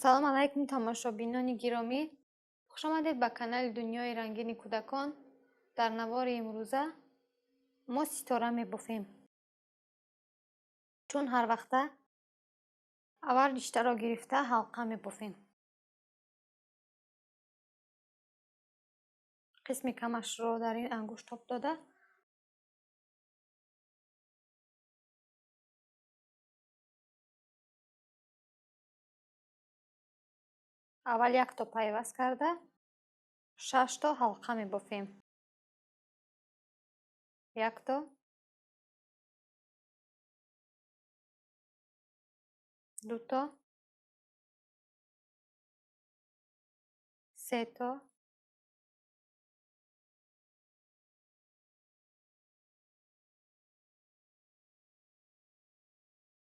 Салом алайкум, тамошобинони гиромӣ! Хушомадед ба канали Дунёи рангини кӯдакон. Дар навори имрӯза мо ситора мебофем. Чун ҳар вақта аввал риштаро гирифта ҳалқа мебофем. Қисми камашро дар ин ангушт тоб дода, аввал якто пайваст карда, шашто ҳалқа мебофем. Якто, дуто, сето,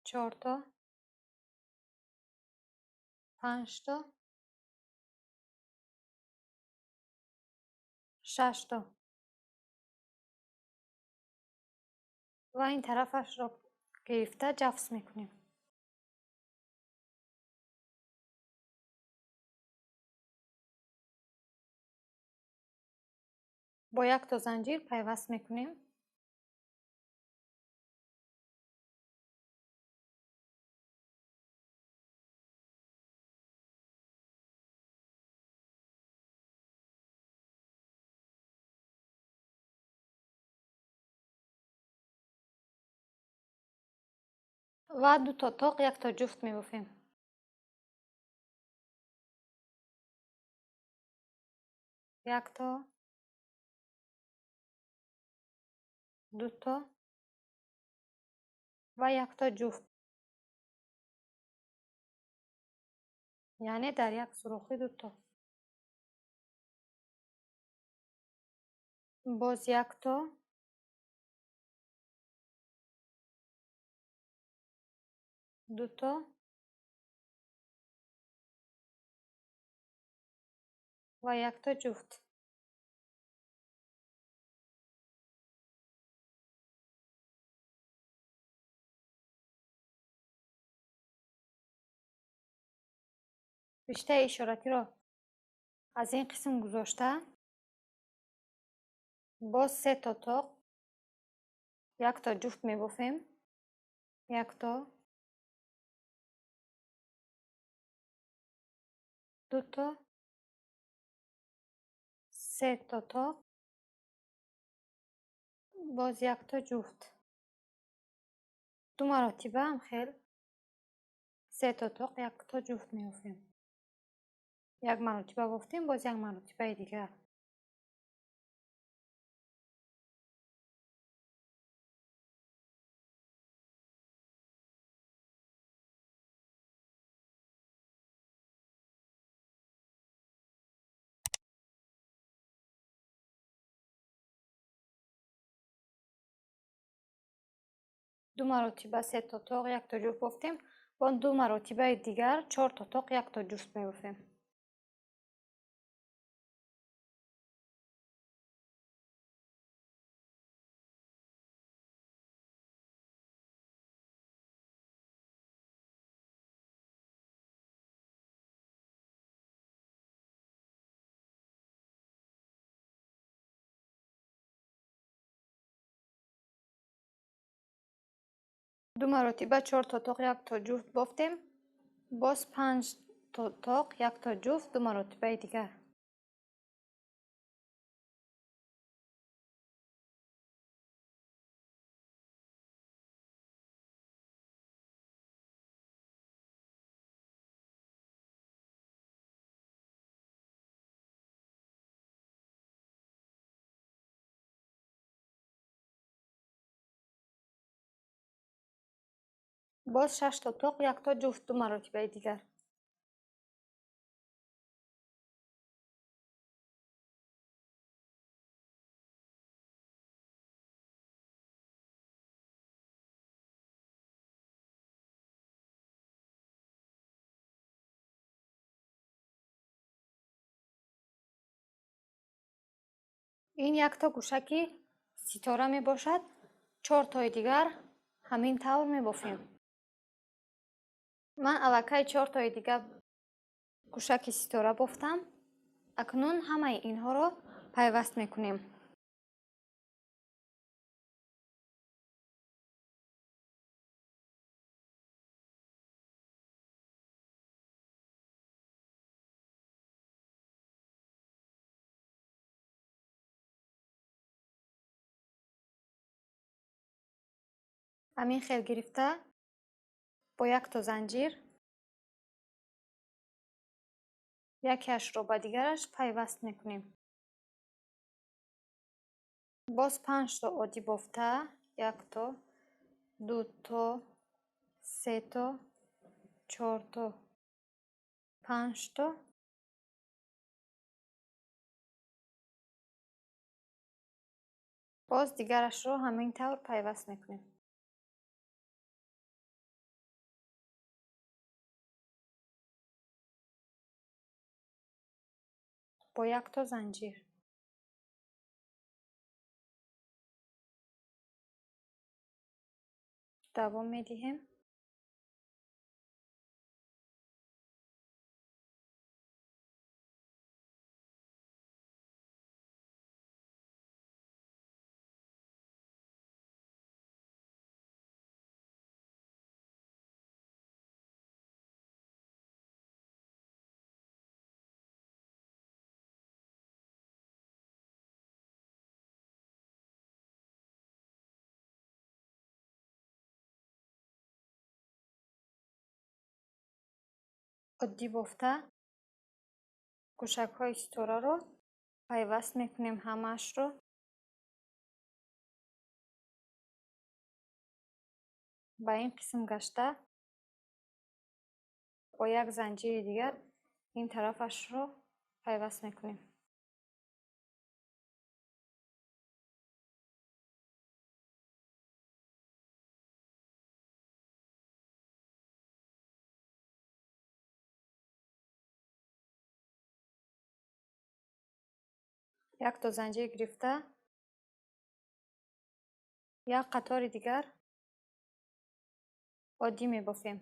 чорто, панҷто, шашто ва ин тарафашро гирифта ҷафс мекунем. Бо якто занҷир пайваст мекунем. Ва дуто тоқ, якто ҷуфт мебофем. Якто, дуто ва якто ҷуфт. Яъне дар як сурохи дуто. Боз якто, дуто ва якто ҷуфт. Риштаи ишоратиро аз ин қисм гузошта, боз сето тоқ, якто ҷуфт мебофем. Якто, дуто, сето тоқ, боз якто ҷуфт. Ду маротиба ҳам хел сето тоқ, якто ҷуфт мебофем. Як маротиба бофтем, боз як маротибаи дигар. Ду маротиба сето тоқ, якто ҷуфт бофтем, бо ду маротибаи дигар чорто тоқ, якто ҷуфт мебофем. Ду маротиба чорто тоқ, якто ҷуфт бофтем, боз панҷто тоқ, якто ҷуфт, ду маротибаи дигар. Боз шашто тоқ, якто ҷуфт, ду маротибаи дигар. Ин якто гӯшаки ситора мебошад. Чортои дигар ҳамин тавр мебофем. Ман аллакай чортои дигар Гӯшаки ситора бофтам. Акнун ҳамаи инҳоро пайваст мекунем. Ҳамин хел гирифта бо якто занҷир якеашро ба дигараш пайваст мекунем. Боз 5то оддӣ бофта, 1то, 2то, 3то, 4то, 5то. Боз дигарашро ҳамин тавр пайваст мекунем. Бо якто занҷир. Давом медиҳем. Оддӣ бофта гӯшакҳои ситораро пайваст мекунем ҳамаашро. Ба ин қисм гашта бо як занҷири дигар ин тарафашро пайваст мекунем. Якто занҷир гирифта як қатори дигар оддӣ мебофем.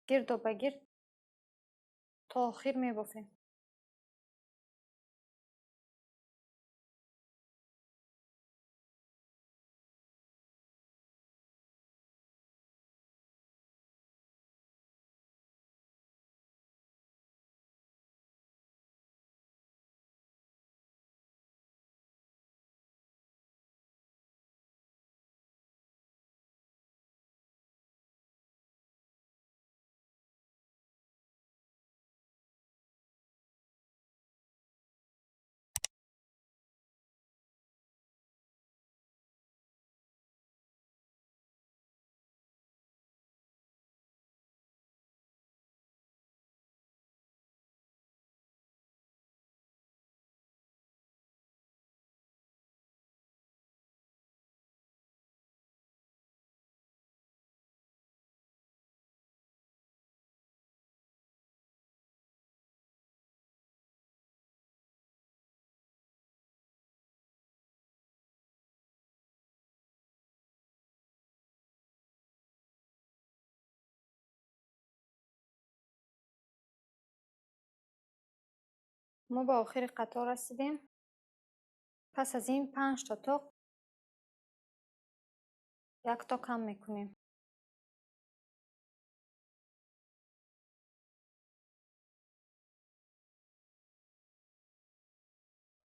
Гирдо ба гирд то охир мебофем. Мо ба охири қатор расидем. Пас аз ин 5 то тоқ якто кам мекунем.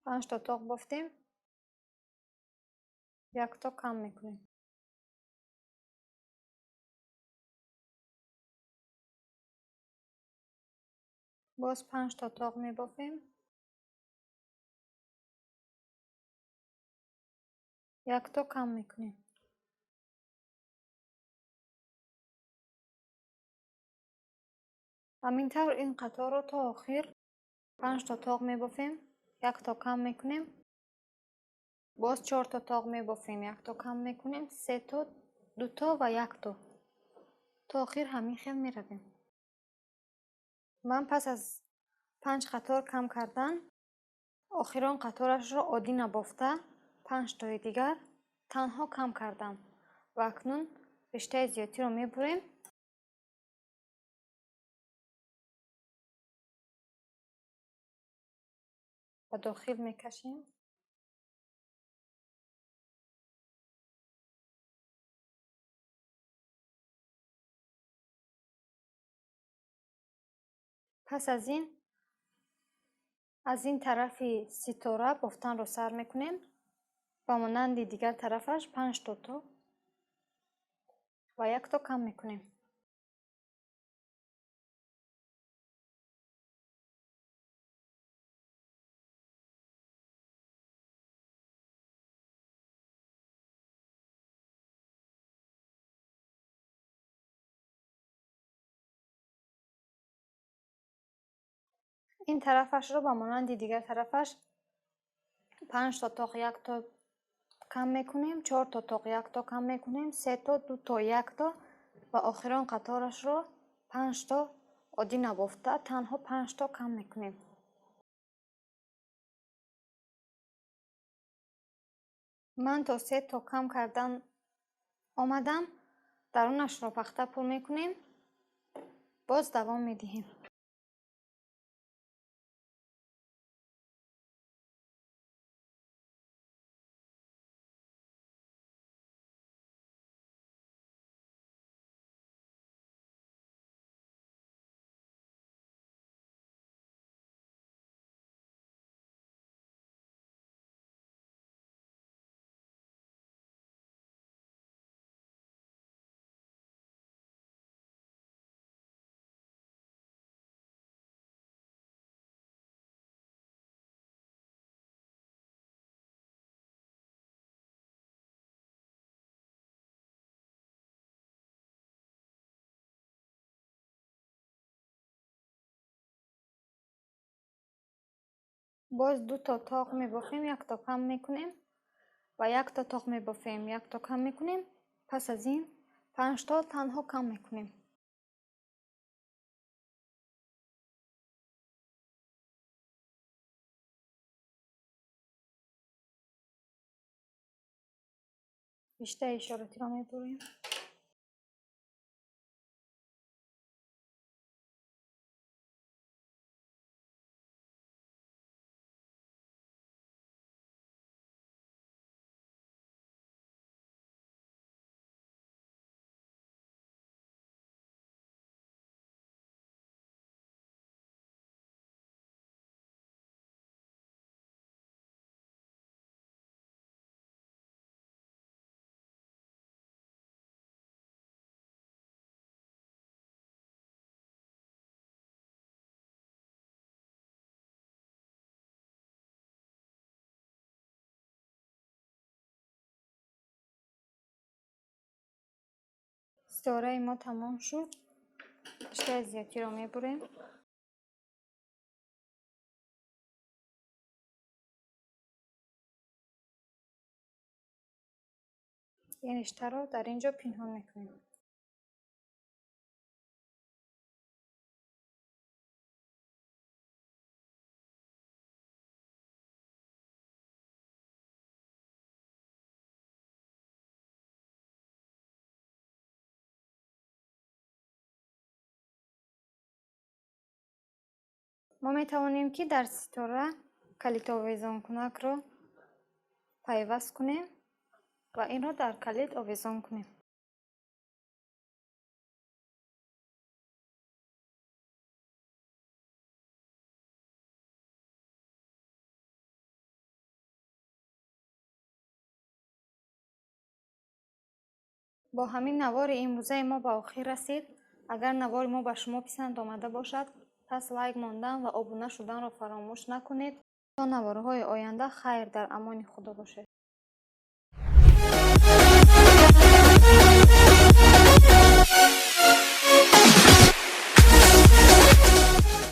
5 то тоқ бофтем, якто кам мекунем. Боз 5 то тоқ мебофем, якто кам мекунем. Ҳамин тавр ин қаторро то охир 5 то тоқ мебофем, якто кам мекунем. Боз 4 то тоқ мебофем, якто кам мекунем, 3 то, 2 то ва 1 то. То охир ҳамин хел меравем. Ман пас аз 5 қатор кам кардан охирон қаторашро оддӣ набофта 5тои дигар танҳо кам кардам ва акнун риштаи зиёдтиро мебурем. Ба дохил мекашем. Пас аз ин тарафи ситора бофтанро сар мекунем. Ба монанди дигар тарафаш 5 то тоқ ва 1 то кам мекунем. Ин тарафашро ба монанди дигар тарафаш 5 то тоқ 1 то кам мекунем, 4 то тоқ 1 то кам мекунем, 3 то, 2 то, 1 то ва охирон қаторашро 5 то оддӣ набофта танҳо 5 то кам мекунем. Ман то 3 то кам кардан омадам, дарунашро пахта пур мекунем, боз давом медиҳем. Боз 2 то тоқ мебофем, 1 то кам мекунем ва 1 то тоқ мебофем, 1 то кам мекунем. Пас аз ин 5 то танҳо кам мекунем. Риштаи ишоратиро мебурем. Ситораи мо тамом шуд. Риштаи зиёдтиро мебурем. Ин риштаро дар ин ҷо пинҳон мекунем. Мо метавонем, ки дар ситора калидовезонкунакро пайваст кунем ва инро дар калид овезон кунем. Бо ҳамин навори имрӯзаи мо ба охир расид. Агар навори мо ба шумо писанд омада бошад, пас лайк мондан ва обуна шуданро фаромӯш накунед. То наворҳои оянда хайр дар амони Худо бошед.